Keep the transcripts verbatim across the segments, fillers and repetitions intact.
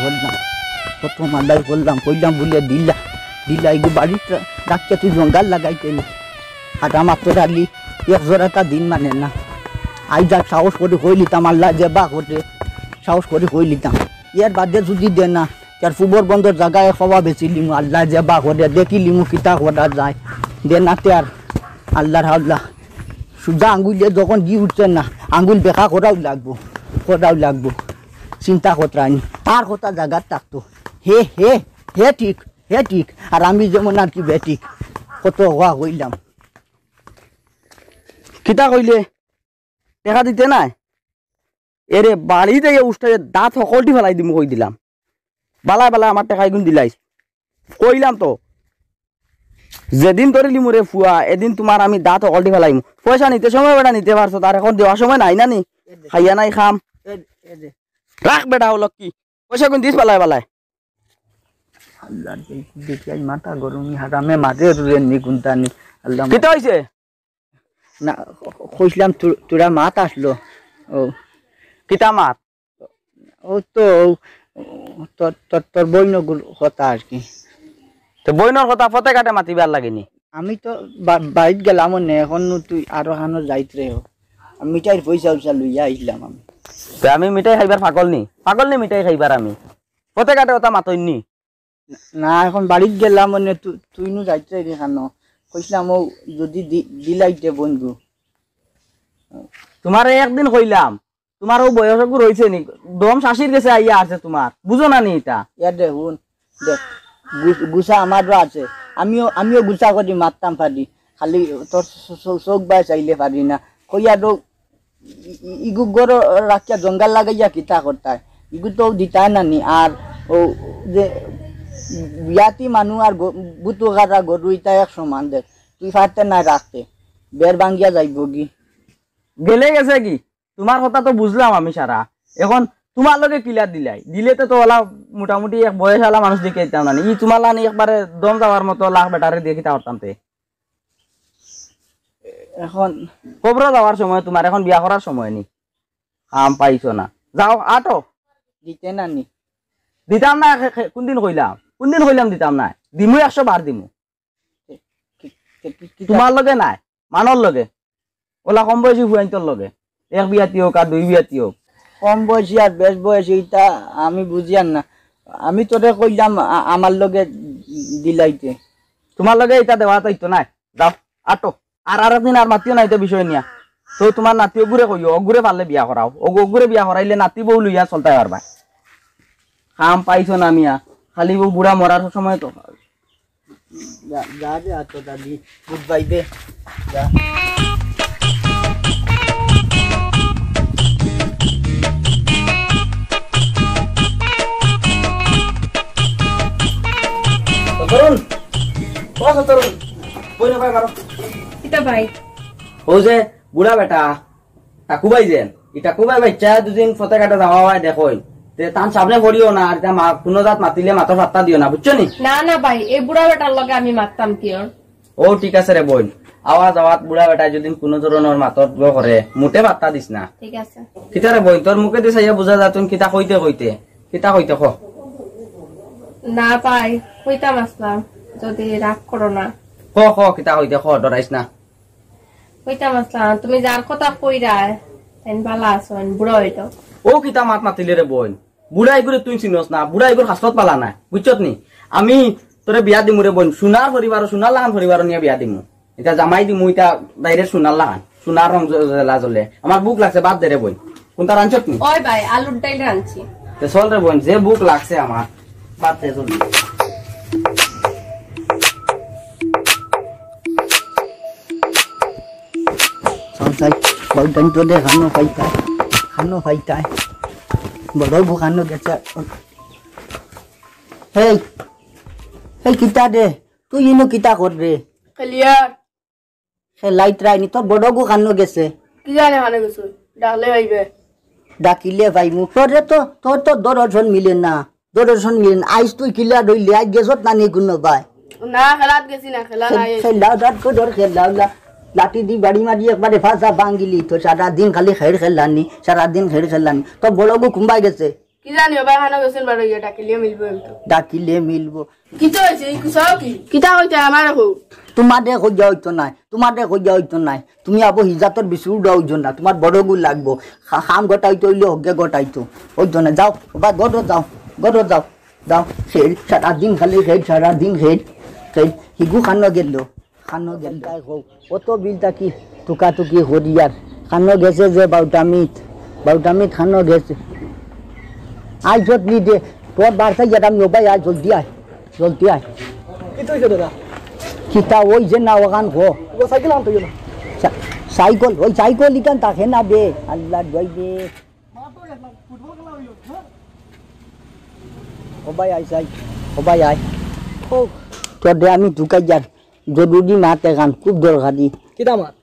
করলাম, কত মালাই করলাম, কইলাম বুলে দিলা, দিলা, এগু বাড়িত রা-, রাখিয়া তুই জঙ্গাল লাগাইতে নি। আর আমার তো আলি এক জোড়াটা দিন মানে না। আই যাক, সাহস করি কইলিতাম, আল্লায় যেবা করে, সাহস করি কইলিতাম। এর বাদে যুদি দে না, তার ফুবর বন্দর জাগা এক পাওয়া বেচিলিমু, আল্লায় যেবা করে, দেখিলিমু কিতা করা যায়। দে না তে আর আল্লার হাওলা। সুজা আঙ্গুলে যখন ঘি উঠছে না, আঙ্গুল বেকা করাও লাগবো, করাও লাগবো। চিন্তা করতায় নি, তার কথা জাগাত থাকতো। হে, হে, হে ঠিক, হে ঠিক। আর আমি যেমন আর কি বেঠিক, কত হওয়া হইলাম। কিতা কইলে? টেকা দিতে নায়? এরে বাড়িত আইয়া উষ্টাইয়া দাঁত হকলটি ফালাই দিমু কই দিলাম। বালায় বালায় আমার টেকা ইগুন দিলাইস। কইলাম তো, যেদিন ধরিলিমু রে ফুয়া, এদিন তুমার আমি দাঁত হকলটি ফালাইমু। পয়সা নিতে সময় বেটা নিতে পারছো, তার এখন দেওয়ার সময় নাই না নি? খাইয়া নাই খাম। এ দে, এ দে। রাখ বেটা, ও লক্ষ্মী। পয়সা গুন দিস বালায় বালায়। আল্লাহ, দেখ-, দেখি আজ মাথা গরম, ই হারামে মাঝে রুয়ে নি গুনতা নি। আল্লাহ। কিতা হইছে? না, কইছিলাম তু-, তোরা মাত আসলো। ও। কিতা মাত? ও তো, ও, তোর, তোর, তোর বইনগুর কথা আর কি। তো বইনর কথা ফতে কাটে মাতিবার লাগেনি? আমি তো বা-, বাড়িত গেলাম নে, এখন তুই আরো হানো যাইত রে হো। আমি মিঠাইর পয়সা উসা লইয়া আইলাম আমি। তো আমি মিঠাই খাইবার পাগল নি? পাগল নি মিঠাই খাইবার আমি? ফতে কাটে ওটা মাতইনি। না, এখন বাড়িত গেলাম মানে তু-, তুই নু যাইত রে খানো। কইছিলাম ও যদি দি-, দিলাইতে বন্ধু। তোমারে একদিন কইলাম, তোমার ও বয়স অগু রইছে নি, দম শাশির গেছে আইয়া আছে তোমার, বুঝো না নি ইটা? ইয়া দে হুন, দেখ, গু-, গুছা আমারও আছে, আমিও, আমিও গুছা করি মারতাম পারি, খালি তোর চ-, চ-, চোখ বায় চাইলে পারি না। কইয়া দো, ই-, ই-, ইগু গরো রাখিয়া জঙ্গল লাগাইয়া কিতা করতায়, ইগু তো দিতায় না নি। আর ও যে বিয়াতি মানু আর গ-, বুতুকারা গরু ইতা এক সমান দেখ, তুই পারতে না রাখতে, বের ভাঙ্গিয়া যাইব গি। গেলে গেছে কি? তোমার কথা তো বুঝলাম আমি সারা। এখন তোমার লগে কিলা দিলাই? দিলে তো, তো ওলা মোটামুটি এক বয়স আলা মানুষ দেখে দিতাম না নি। ই তোমার লানি একবারে দম যাওয়ার মতো লাখ বেটারে দিয়ে কিতা করতাম তে? এখন কবরো যাওয়ার সময় তোমার, এখন বিয়া করার সময় নি। কাম পাইছো না। যাও, আটো। দিতে না নি। দিতাম না, খে-, খে-, কোনদিন কইলাম? কোনদিন কইলাম দিতাম না? দিমু একশো বার দিমু। কি, কি, কি, কি তোমার লগে নাই, মানর লগে। ওলা কম বয়সী ফুয়াইন্তর লগে। এক বিয়াতি হোক আর দুই বিয়াতি হোক। কম বয়সী আর বেশ বয়সী, ইটা আমি বুঝিয়ার না। আমি তোরে কইলাম আ-, আমার লগে দিলাইতে। তোমার লগে ইটা দেওয়া তাইতো নাই। যাও, আটো। আর আরেকদিন আর মাতিও না ইটা বিষয় নিয়া। তো তোমার নাতি অগুরে কইও, অগুরে পারলে বিয়া করাও। অগু-, অগুরে বিয়া করাইলে নাতি বউ লইয়া চলতায় পারবা। কাম পাইছো না মিয়া, খালি ও বুড়া মরার সময় তো। যা, যা, যা তো দাদি, গুড বাই দে। যা। তরুণ, ও তরুণ, বই না ভাই, মারো। কিতা ভাই? ও যে বুড়া বেটা, টাকু ভাই যেন, ই টাকু ভাই বাচ্চা দুদিন ফতে কাটে যাওয়া হয় দেখইন। তে তান সামনে পড়িও না, আর ইতা মা-, কোনো জাত মাতিলে মাতর পাত্তা দিও না, বুঝছো নি? না, না ভাই, এই বুড়া বেটার লগে আমি মাততাম কিয়র? ও ঠিক আছে রে বইন, আওয়া যাওয়াত বুড়া বেটায় যদি কোনো ধরনের মাতর ইয়ে করে, মুটে পাত্তা দিস না। ঠিক আছে। কিতা রে বইন, তোর মুখে দিস ইয়া বুঝা যায় তুই কিতা কইতে কইতে, কিতা কইতে ক। না ভাই, কইতাম আসলাম, যদি রাগ করো না। ক, ক, কিতা কইতে ক, ডরাইস না। কইতাম আসলাম, তুমি যার কথা কইরায়, তাইন বালা আছইন, বুড়া অইলো। ও কিতা মাত মাতিলে রে বইন? বুড়া ইগুরে তুই চিনস না, বুড়া ইগুর খাসলত বালা নায়, বুঝছত নি? আমি তোরে বিয়া দিমু রে বইন, সোনার পরিবার, সোনার লাখান পরিবার নিয়া বিয়া দিমু। ইটা জামাই দিমু, ইটা direct সোনার লাখান, সোনার রং জ-, জ্বলা জ্বলে। আমার ভুক লাগছে, ভাত দে রে বইন। কোনটা রানছত নি? ওই ভাই, আলুর ডাইল রানছি। তে চল রে বইন, যে ভুক লাগছে আমার, ভাত দে জলদি। চল যাই, বউটাইন তো দে, খানো খাইতায়, খানো খাইতায়। বড় বউ খানো গেছে। হেই, হেই, কিতা দে? তুই ইনো কিতা কর রে? খেলিয়ার। সে লাইট রাইনি, তোর বড় গু খানো গেছে? কি জানে খানো গেছে? ডাকলে পাইবে। ডাকিলে পাইমু। তোর রে তো, তোর তো দর্শন মিলে না। দর্শন মিলে না। আইজ তুই কিলা রইলি, আইজ গেছত না নি কোনো বায়? না, খেলাত গেছি না, খেলা নাই। খেলা, রাত কো ধর খেলা, লা-, লাঠি দি বাড়ি মারি একবারে ফাঁসা ভাঙিলি। তো সারা দিন খালি খেড় খেলানি, সারা দিন খেড় খেলানি। তোর বড় গু কুম্বাই গেছে? কি জানি, ওবা খানো গেছইন বারো গিয়া, ডাকিলে মিলবো এমতো। ডাকিলে মিলবো। কিতা অইছে, ই কুছাও কি? কিতা কইতে আমারে কও। তোমারে কইয়া অইতো নায়, তোমারে কইয়া অইতো নায়। তুমি আবো হিজাতর বিচুর উড়া অইতো না, তোমার বড় গু লাগবো। খা-, খাম গটাইতো অইলে হগে গটাইতো। অইতো না, যাও, ওবা গরো যাও, গরো যাও, যাও। খের, সারাদিন খালি খের, সারাদিন খের, খের। হিগু খানো গেল। খানো গেল। তাই কও, অত বিল থাকি টুকাটুকি করিয়ার। খানো গেছে যে বাউটামিত, বাউটামিত খানো গেছে। আইছত নি দে, তোর বারসাই গেলাম নবাই, আয় জলদি আয়, জলদি আয়। কিতা অইছে দাদা? কিতা অইছে না অখান ক। ও সাইকেল আনতো না। সা-, সাইকেল, ওই সাইকেল ইখান থাকে না বে, আল্লাহ দোয়াই দে। ও ভাই আয়, আয়, ও ভাই আয়। ও। তোরে আমি ঢুকাই যার। জরুরি মাত এখান, খুব দরকারি। কিতা মাত?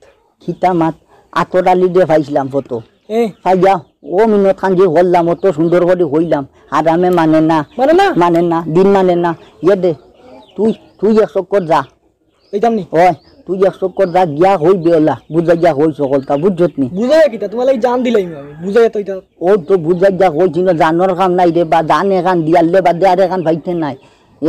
কিতা মাত? আতর আলী দে পাইছিলাম ফটো। এ। পাইয়া, ও মিনত খান যে করলাম, অত সুন্দর করি কইলাম, হারামে মানে না। মানে না? মানে না, দিন মানে না। ইয়ে দে, তুই, তুই এক চক্কর যা। এইতাম নি? ওই, তুই এক চক্কর যা, গিয়া কইবে ওলা, বুঝাইয়া কই সকলতা, বুঝছত নি? বুঝাইয়া কিতা? তোমার লাগি জান দিলাইমু আমি, বুঝাইয়া তো ইতা। ও তো বুঝাইয়া কইছি না, জানর কাম নাই রে বা, জান এখান দিয়ারলে বাদে আর এখান পাইতে নাই।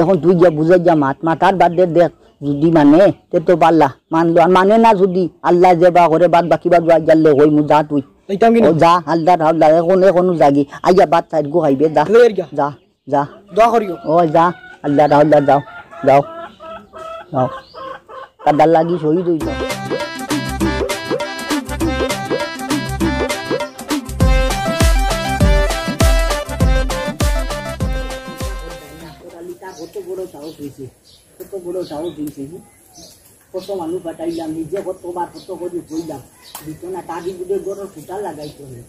এখন তুই গিয়া বুঝাইয়া মাত, মাতার বাদে দেখ, যদি মানে, তে তো পারলা, মানলো, আর মানে না যদি, আল্লায় যেবা করে বাদ বাকি বাদ বাদ জানলে কইমু, যা তুই। এইতাম কি ও নি? যা, আল্লাহ, আল্লাহ, এখন, এখন যাগি, আইয়া বাদ সাইড গো খাইবে, যা, যাই আর গিয়া। যা, যা। দোয়া করিও। ও যা, আল্লাহ, আল্লাহ, যাও, যাও, যাও। কাদার লাগি শহীদ অইল। কত বড় সাহস অইছে, কত বড় সাহস অইছে, হুম? কত মানুষ পাঠাইলাম, নিজে কতবার কত করি কইলাম, দিত না, তার বুঝে গরুর খুঁটা লাগাইতে হবে।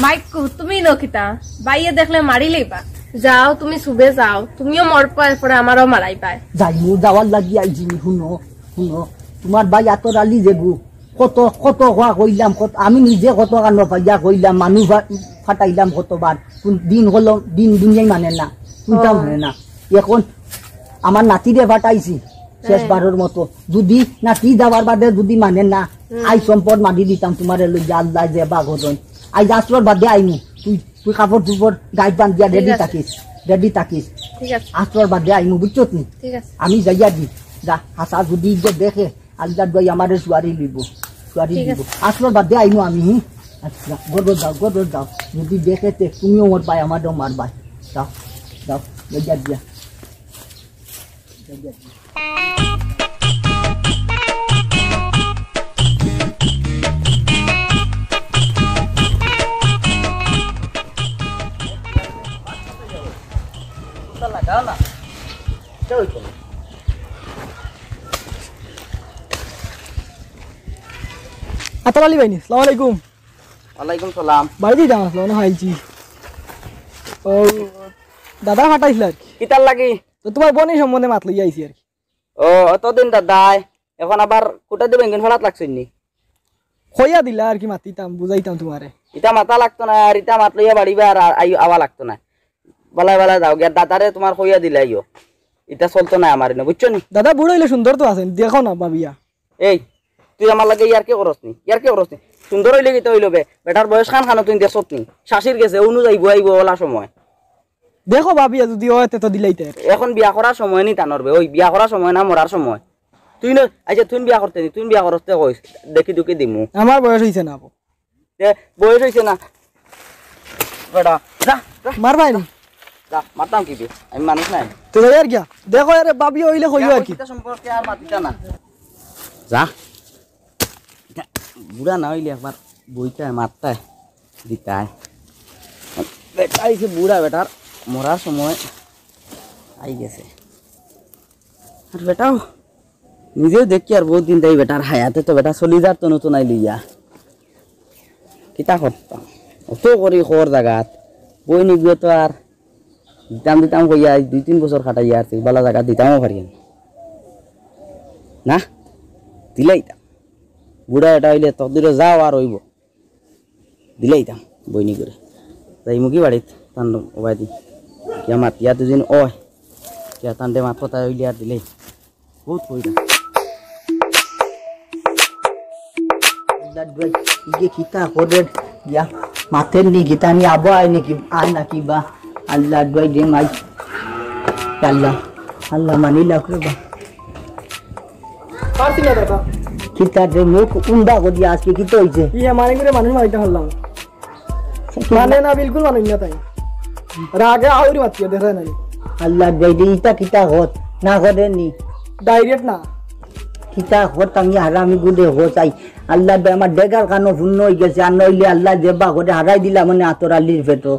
মাইকু, তুমি নকিতা? বাইয়ে দেখলে মারি লইবা। যাও, তুমি সুবে যাও, তুমিও মরবায়, পরে আমারও মারাইবায়। যাইমু, যাওয়ার লাগি আইছি, হুনো, হুনো, তোমার ভাই আতর আলী যেগু, কত, কত হওয়া কইলাম, কত, আমি নিজে কত কানো পাইয়া কইলাম, মানুষ ফা-, ফাটাইলাম কতবার, কোন দিন হলো, দিন দুনিয়াই মানে না, কোনটা ও। মানে না। এখন আমার নাতিরে ফাটাইছি, শেষ হ্যাঁ। বারর মতো। যদি নাতি যাওয়ার বাদে যদি মানে না, হুম। আই সম্পদ মারি দিতাম তোমারে লইয়া, আল্লাহ যে বাঘ হতন। আই আশ্রর বাদে আইমু, তুই, তুই কাপড় চুপড় গাইত বান্ধিয়া ঠিক রেডি আছে। থাকিস, রেডি থাকিস। ঠিক আছে। আশ্রর বাদে আইমু, বুঝছত নি? ঠিক আছে। আমি যাইয়া দি, যা, হাসা যদি যে দেখে, আল্লাহ দোয়াই আমারে সুয়ারি লইব, সুয়ারি ঠিক লইব। আছে। আসলো বাদে আইমু আমি, হি? আচ্ছা, গরো যাও, গরো যাও। যদি দেখে তে তুমিও মরবায়, আমারও মারবায়। যাও, যাও, লইয়া দিয়া। লইয়া দিয়া। লাগাও না। আতর আলী ভাই নি, আসসালামু আলাইকুম। ওয়ালাইকুম সালাম। বাড়িত যাইতাম আছলাম, অনো আইছি। ও, দাদা ফাটাইছিল আর কি। কিতার লাগি? তো তোমার বইনর সম্বন্ধে মাত লইয়া আইছি আর কি। ও, অতদিন দাদায়, এখন আবার কুটা দি বেঙ্গন ফাড়াত লাগছইন নি? কইয়া দিলা আর কি, মাতিতাম, বুঝাইতাম তোমারে। ইতা মাতা লাগতো না, আর ইতা মাত লইয়া বাড়িবা আর আই-, আওয়া লাগতো না। বালায় বালায় যাও গিয়া, দাদারে তোমার কইয়া দিলাইও। ইতা চলতো না আমার ইনো, বুঝছো নি? দাদা বুড়া অইলে সুন্দর তো আছইন, দেখো না ভাবিয়া। এই, তুই আমার লগে ইয়ারকি করস নি? ইয়ারকি করস নি? সুন্দর অইলে কিতা অইলো বে? বেটার বয়স খান খানো তুই দেখছত নি? শাশির গেছে, অনু যাইবো আইবো অলা সময়। দেখো ভাবিয়া যদি অয় তে তো দিলাইতে। এখন বিয়া করার সময় নি তানর বে, ওই বিয়া করার সময় না মরার সময়। তুই না, আচ্ছা তুই বিয়া করতে নি, তুই বিয়া করতে কইস, দেখি দুখি দিমু। আমার বয়স অইছে না আবো। এ, বয়স অইছে না। বেটা, যা, যা। মারবায় নি? যা, মারতাম কি বে? আমি মানুষ নায়। তো যাই আর কিয়া? দেখো আরে ভাবি অইলে কইও আর কি। ইটা সম্পর্কে আর মাতিতা না। যা। ইটা বুড়া না অইলে একবার বইতায়, মাততায়, দিতায়। বেটা অইছে বুড়া, বেটার মরার সময় আই গেছে। আর বেটাও নিজেও দেখি আর বহুত দিন তাই বেটার হায়াতে তো বেটা চলি যার তো নতুন আই লইয়া। কিতা করতাম? অত করি খর জাগাত। বইনিগুয়ে তো আর দিতাম দিতাম কইয়া আজ দুই তিন বছর কাটাইয়া আর বালা জাগাত দিতামও পারি না। না, দিলাইতাম। বুড়া এটা অইলে তকদিরো যাও আর অইবো। দিলাইতাম বইনিগুরে। যাইমুগি বাড়িত, তান ওবায়দি। কিয়া মাতিয়া দুদিন অয়। কিয়া তানরে মাত কথা অইলে আর দিলাই। বহুত কইরা। ইগে কিতা করে দিয়া। মাতের নি কিতা নি, আবো আয় নি কি, আয় না কি বা। আল্লাহ দোয়াই দে মাই। আল্লাহ, আল্লাহ মানি লাখ রে বা। পারছি না দাদা। কিতা রে মুখ উন্দা করি আজকে কিতা অইছে? ইয়া মানে করে মানুষ মারিতে পারলাম। মানে না, বিলকুল মানে না তাই। রাগে আউরি মাতিয়ে দেখা নাই। আল্লাহ দোয়াই দে, ইতা কিতা হত? না করে নি। ডাইরেক্ট না। কিতা হত আমি হারামি গুদে হত আই। আল্লাহ দোয়াই আমার ডেগার কানো ফুন্ন অই গেছে, আর নইলে আল্লাহ যেবা করে হারাই দিলাম মানে আতর আলীর পেটো।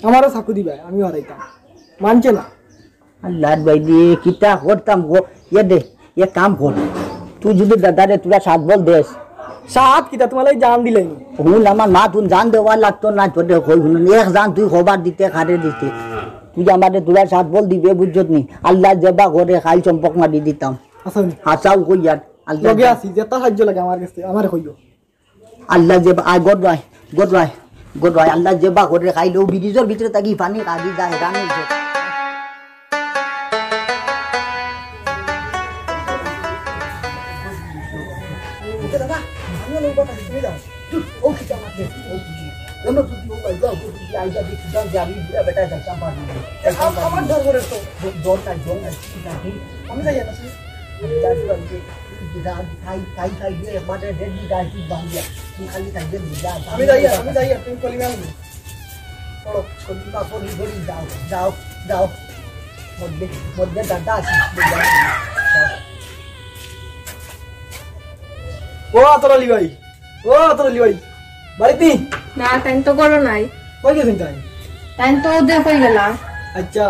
আমারও চাকু দিবা, আমিও হারাইতাম। মানছে না। আল্লাহ দোয়াই দে, কিতা করতাম গো? ইয়ে দে, ইয়ে কাম কর। তুই যদি দাদারে তোরা সাত বল দেস। সাত কিতা, তোমার লাগি জান দিলাইনি। হুন, আমার মা তুই জান দেওয়া লাগতো না, তোরে কই হুন, এক জান তুই খবর দিতে, খারে দিতে। তুই আমারে তোরা সাত বল দিবে, বুঝছত নি? আল্লাহ যেবা করে খাইল চম্পক মারি দিতাম। আচ্ছা, হুন। হাছাউ কই আর, আল্লাহ লগে আছি, যেটা সাহায্য লাগে আমার কাছে, আমারে কইও। আল্লাহ যে বা-, আয়, গড রায়, গড রায়, গড রায়, আল্লাহ যেবা করে খাইলেও ব্রিজর ভিতরে থাকি পানি কাটি যায়, জানো তো। আমি যাই, আমি যাই, তুমি কলিমা আনবে। পড়ো, কলিমা পড়ি, পড়ি, যাও, যাও, যাও। মধ্যে, মধ্যে দাদা আছে, যাও, যাও। ও আতর আলী ভাই, ও আতর আলী ভাই, বাড়িত নি? না, তাইন তো ঘরো নাই। কই গেছইন তাইন? তাইন তো ওদের কই গেলা? আচ্ছা,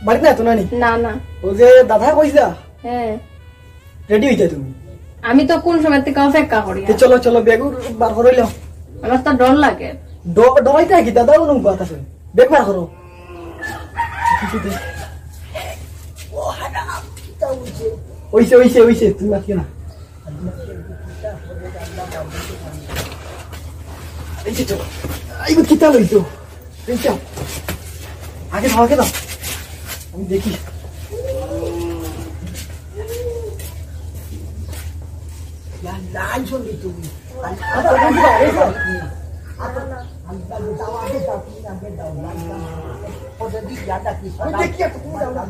বাড়িত নাই তো নানি? না, না। ও যে দাদা কইছা? হ্যাঁ। রেডি অইতে তুমি। আমি তো কোন সময় থেকে অপেক্ষা করি। তে চলো, চলো, ব্যাগ বার করো লও। আমার তো ডর লাগে। ড-, ডরাইতে কি দাদা, কোনো বাত আছে। ব্যাগ বার করো। অইছে, অইছে, অইছে, তুমি মাতিও না। এই যে চলো, এই কিতা লইতো। এই যাও। আগে দাও, আগে দাও। আমি দেখি। আমি দেখি, তুমি যাও না।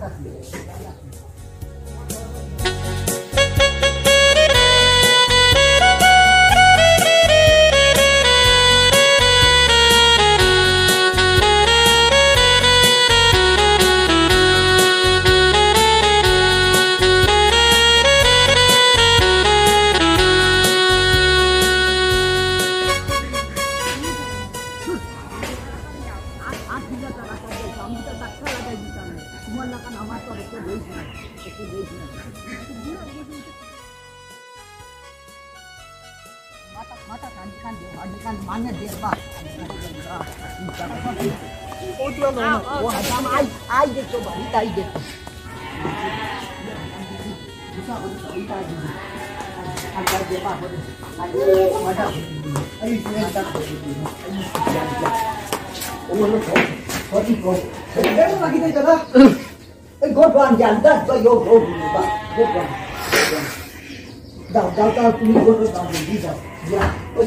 এই গো বান, জান, জান, তো ইয়ো গো, বা, গো বান। দাও, দাও, দাও, তুমি গো, দাও, দি দাও। ইয়া, ওই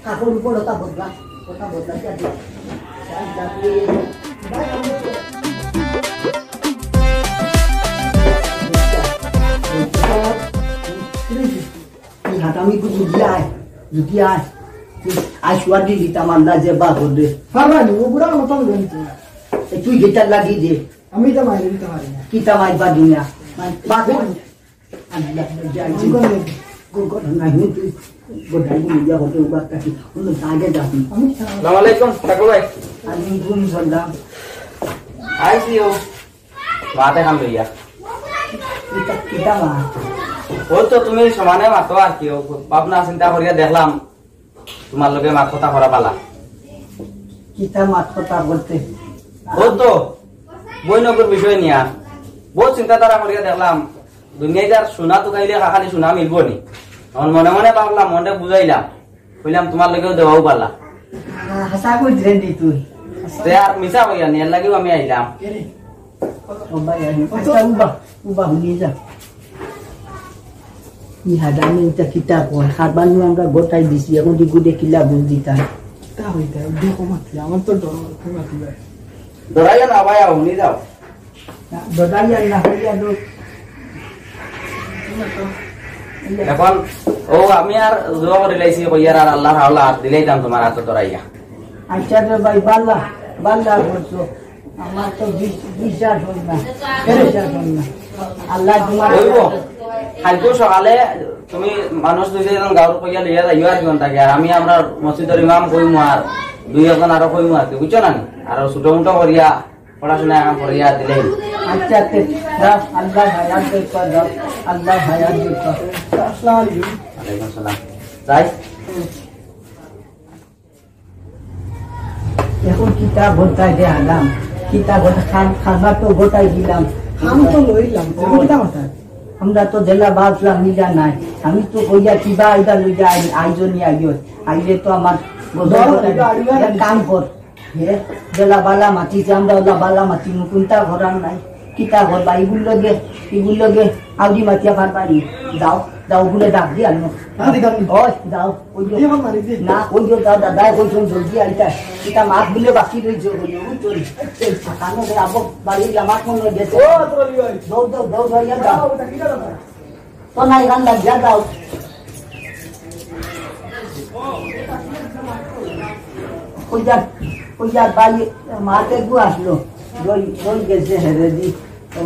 কাপড় উপর ওটা বদলা, ওটা বদলা, যা, যা। জান, জান, এই, এই, বাই, আমি তো এই হাত আমি একটু যদি আয়, যদি আয়, তুই আয় শুয়া দিয়ে দিতাম, আল্লাহ যে বা করবে। পারবা নি, ও বুড়া মতন জানি তো। এ, তুই গিটার লাগিয়ে দে। আমি তো মারি দিতে পারি না। কিতা মারবা দুনিয়া? মার, বাদ দে। আল্লাহ, যাই, যাই। আমি করে নেব। গো, গো, না, হুম, তুই গো, ডাইনি, ইয়া, হতে উবার কাটি। হুম, আগে যাবি। আমি আসসালামু আলাইকুম, ঠাকুর ভাই। আলাইকুম সালাম। আইসিও। মাত এখান লইয়া। কিতা, কিতা মাত? ও তো তুমি সমানে মাতো আর কি, ও ভাবনা চিন্তা করিয়া দেখলাম, তোমার লগে মাত কথা করা পালা। কিতা মাত কথা বলতে? ও তো বইনগর বিষয় নিয়া বহুত চিন্তাধারা করিয়া দেখলাম, দুনিয়ায় যার সোনা তো খাইলে খালি সোনা মিলবো নি। এখন মনে মনে ভাবলাম, মনে বুঝাইলাম, কইলাম তোমার লগেও দেওয়াও পারলা। হা-, হাছা কই দিলেন নি তুই? তে আর মিছা কইয়া নি, এর লাগিও আমি আইলাম। কে রে? ও ভাই, আমি কত? আচ্ছা, উবা, উবা, হুনি যা। ই হাদামি ইটা কিতা কয়? খাবার নিয়ে আমরা গোটাই দিছি, এখন দি গুদে কিলা বুঝ দিতাম। তা হইতে দেখো মাতি, আমার তো ডর, তুমি মাতি ভাই। ডরাইও না ভাই, হুনি যাও। না, ডরাইয়া না হইয়া লোক। এখন ও আমি আর দোয়া করি লাইছি, কইয়ার আর আল্লাহর হাওলা হাত দিলাইতাম তোমার হাতে ডরাইয়া। আচ্ছা রে ভাই, বাল্লা, বাল্লা বলছো। আমার তো বিশ-, বিশ্বাস হয় না, বিশ্বাস হয় না। আল্লাহ তোমার হইব। কালকে সকালে তুমি মানুষ দুই চারজন গাঁওর কইয়া লইয়া যাইও আর কি, অন থাকি। আর আমি আমরার মসজিদর ইমাম কইমু আর দুই একজন আরো কইমু আর কি, বুঝছো না নি? আর ছোট মোটো করিয়া পড়াশোনা এখন করিয়া দিলেই। আচ্ছা, তে যাও, আল্লাহ হায়াত দিক, যাও, আল্লাহ হায়াত দিক। আসসালামু আলাইকুম। ওয়ালাইকুম আসসালাম। যাই। এখন কিতা করতায় যে আলাম, কিতা করতে খান, খানা তো গোটাই দিলাম। খান তো লইলাম, ও। এখন কিতা করতায়? আমরা তো জেলা বাসলাম, নিলা নাই। আমি তো কইয়া কিবা আইদা লইয়া আই-, আইজো নি আইও। আইলে তো আমার বদল দশ করে। টাকা আইবা এক না। কাম কর। হে, জেলা বালা মাতিছে, আমরা ওলা বালা মাতি, মুকুন্তা ঘরার নাই। কিতা করবা? ইগুর লগে, ইগুর লগে আউরি মাতিয়া পারবা নি? যাও, যাও, বুলে ডাক দি আনো। না, দিতাম নি। ওই, যাও, ওই যে। কি এখন মারি দি? না, ওই যে যাও, দাদায় কইছইন জলদি আইতা। কিতা মাছ বুলে বাকি রইছে, ওই যে, ওই চল। চল, কানো রে, আবো, বাড়ি লামাত মনে হয় গেছে। ও, তোর ভাই। দৌড়, দৌড়, দৌড়, দৌড়, যাও। যাও, ওটা কি জানো না? তো নাই, গান লাগিয়া যাও। কইয়া, কইয়া ভাই, মাতে গু আসলো। দই, দই গেছে হেরে দি। ও,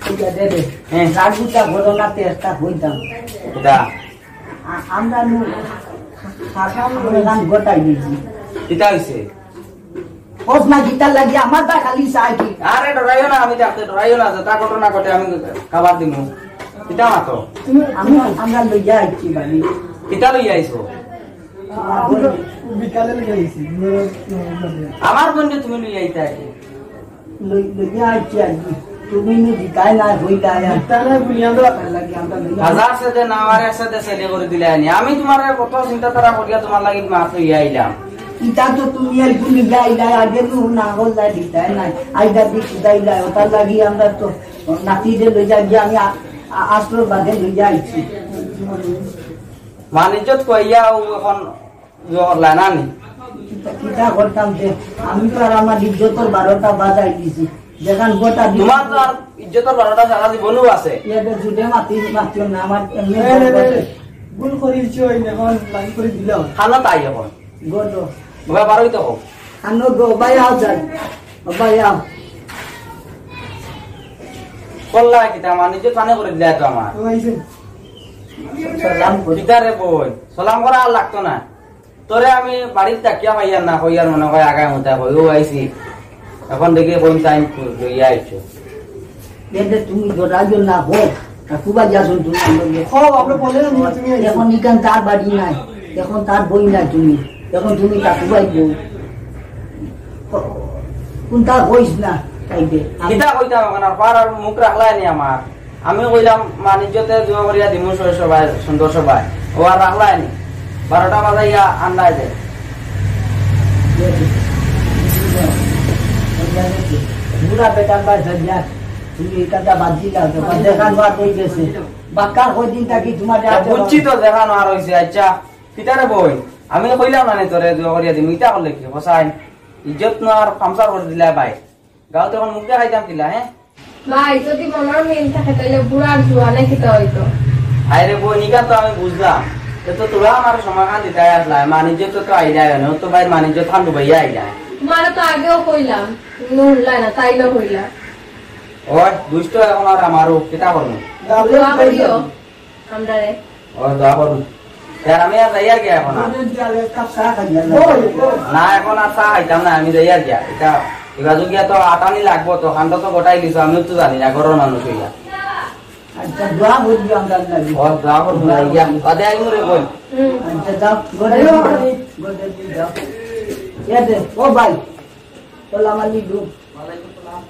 কইয়া দে দে। হ্যাঁ। রাগুটা বলো না, তেরটা কইতাম। এটা। আ-, আমরা নু, খাতা আমরা নাম গোটাই দিছি। কিতা হইছে? হোস না, কিতা লাগি আমার তা খালি চাই কি? আরে ডরাইও না, আমি থাকতে ডরাইও না, যেটা ঘটনা ঘটে আমি খাবার দিমু। কিতা মাতো? আমি, আমরা লইয়া আইছি বাড়ি। কিতা লইয়া আইছো? বিকালে লইয়া আইছি। আমার বোনকে তুমি লইয়া আইতা কি? লই-, লইয়া আইছি আর কি। তুমি নি জিতায় না, হইতা না। জিতায় না, বুঝিয়া তো। তার লাগি আমরা লইয়া হাজার সাথে না, আমার একসাথে ছেলে করে দিলে আনি। আমি তোমার কত চিন্তা তারা করিয়া তোমার লাগি মাছ লইয়া আইলাম। ইটা তো তুমি একদিন লইয়া আইলা, আগে তো না হল যায় দিতায় না। আইদা দি খুদাই যায়, ওটার লাগি আমরা তো নাতি যে লইয়া গিয়া আমি আ-, আ-, আশ্রয় বাদে লইয়া আইছি। মান ইজ্জত কইয়া ও এখন ইয়ে করলা না নি? কিতা, কিতা করতাম যে? আমি তো আর আমার ইজ্জতর বারোটা বাজাই দিছি। যেখান গোটা দিন তোমার তো আর ইজ্জতর বারোটা সারা জীবনও আছে। এটা জুটে মাতি, মাতিও না, আমার এমনি না, না, না, না। ভুল করিলছি, ওই এখন লাইন করে দিলাম। খানা তাই এখন। গো তো। ওবা বারোই তো হোক। খানো গো, ভাই আও যাই। ও ভাই আও। করলা কিতা আমার নিজে পানে করে দিলে তো আমার। ও ভাই, সালাম করি। কিতা রে বই? সালাম করা আর লাগতো না। তোরে আমি বাড়িত ডাকিয়া পাইয়ার না, কইয়ার মনে হয় আগায় মুতায় কই, "ও আইছি।" এখন দেখি কইন তাই লইয়া আইছো। এতে তুমি ডরাইও না, হোক। তা খুবা যাসন তুমি আমার লগে। হোক, আপনি বলেন না, তুমি আইছো। এখন ইখান তার বাড়ি নাই, এখন তার বই নাই তুমি, এখন তুমি তা খুবাই বউ। কোনটা কইস না, তাই দে। আমি কিতা কইতাম এখন আর, পার আর মুখ রাখলাই নি আমার। আমি কইলাম, "মান ইজ্জতে দোয়া করিয়া দিমু সয় সবাই, সুন্দর সবাই।" ও আর রাখলাই নি। বারোটা বাজাইয়া আন্দায় দে। বুড়া বেটার বাড়ি যা, তুমি এই কথা বাদ দিলা, তো বাদ দেখা নোয়া কই গেছে। বাক্কা কই দিন থাকি তোমার তা বুঝছি তো, দেখা নোয়া রইছে। আচ্ছা, কিতারে বই? আমি কইলাম না নি তোরে দোয়া করিয়া দিমু, ইটা করলে কি? হোসাইন, ইজ্জত নোয়ার পাংচার করে দিলা ভাই। গাঁও তখন মুখ দেখাইতাম কিলা, হ্যাঁ? ভাই, যদি মনর মিল থাকে, তাইলে বুড়ার জুয়ানে কিতা হইতো? আরে বই, নিকা তো আমি বুঝলাম। তো, তো তোরা আমার সমাধান দিতে আসলা, মান ইজ্জত তো, তো আইলাই না, ও তো ভাই মান ইজ্জত খান ডুবাইয়া আইলাই। তোমারে তো আগেও কইলাম, তুমি হুনলা না, তাইলে কইলা। ওই, দুষ্ট এখন আর আমারও, কিতা করবো? দোয়া করিও। আমরারে। ও, দোয়া করুন। স্যার, আমি আর যাইয়ার গিয়া এখন আর। না, এখন আর চা খাইতাম না, আমি যাইয়ার গিয়া। এটা, এবার গিয়া তো আটানি লাগবো তো, খান্ড তো গোটাই দিছো, আমিও তো জানি না, ঘরর মানুষ হইয়া। আচ্ছা, দোয়া করবি আমরার লাগি। ও, দোয়া করুন, যাইয়া। বাদে আইমু রে বই। হুম। আচ্ছা, যাও, ঘরে যাও, ঘরে যাও। এ দে, ও ভাই, সালাম আলাইকুম। ওয়ালাইকুম সালাম।